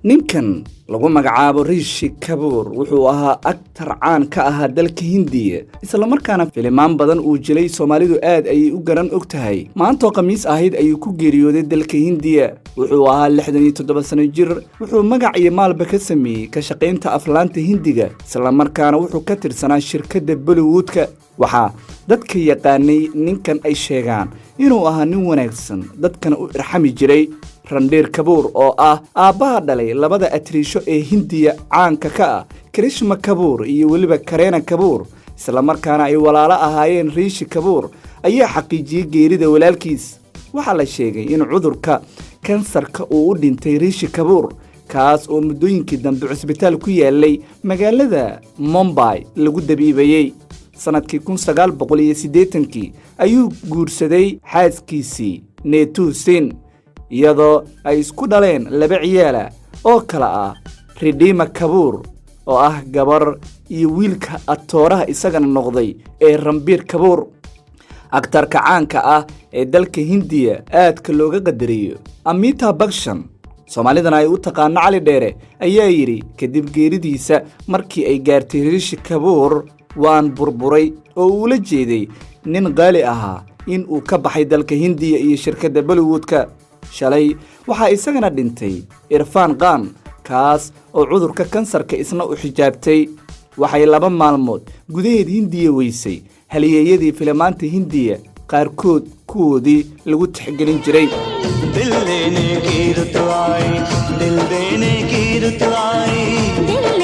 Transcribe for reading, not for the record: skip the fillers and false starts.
Ninkan lagu magacaabo Rishi Kapoor wuxuu ahaa actor caan ka ahaa dalka Hindiya, islamarkaana filimaan badan uu jilay Soomaalidu aad ayay u garan og tahay. Maantoo Khamiis ahayd ayuu ku geeriyooday dalka Hindiya. Wuxuu ahaa 67 sano jir. Wuxuu magac iyo maalba ka sameeyey ka shaqaynta aflaanta Hindiga, islamarkaana wuxuu ka tirsanaa shirkadda Bollywoodka. Waxaa dadka yaqaanay ninkan ay sheegaan inuu ahaa nin wanaagsan, dadkana u irxami jiray. Randhiir Kabuur oo ah aabbaha dhalay labada atriisho ee Hindiya caanka ka ah, Karishma Kabuur iyo weliba Kareena Kabuur, islamarkaana ay walaalo ahaayeen Riishi Kabuur, ayaa xaqiijiyey geerida walaalkiis. Waxaa la sheegay in cudurka kansarka uu u dhintay Riishi Kabuur, kaas oo muddooyinkii dambe cusbitaal ku yaalay magaalada Mombay lagu dabiibayey. Sannadkii 1980-kii ayuu guursaday xaaskiisii Neetu Sin, iyadoo ay isku dhaleen laba ciyaala oo kale ah Ridhima Kabuur oo ah gabar iyo wiilka atooraha isagana noqday ee Rambiir Kabuur. Aktarka caanka ah ee dalka Hindiya aadka looga qadariyo, Amitabh Bachchan, Soomaalidana ay u taqaano Cali Dheere, ayaa yidhi kadib geeridiisa markii ay gaartay Riishi Kabuur: "Waan burburay," oo uula jeeday nin qaali ahaa in uu ka baxay dalka Hindiya iyo shirkadda Bollywoodka. Shalay waxaa isagana dhintay Irfaan Khan, kaas oo cudurka kansarka isna u xijaabtay. Waxay 2 maalmood gudaheed Hindiya weysay halyeeyadii filimaanta Hindiya qaarkood kuwoodii lagu tixgelin jiray. दिल लेने की रुत आई, दिल देने की रुत आई। दिल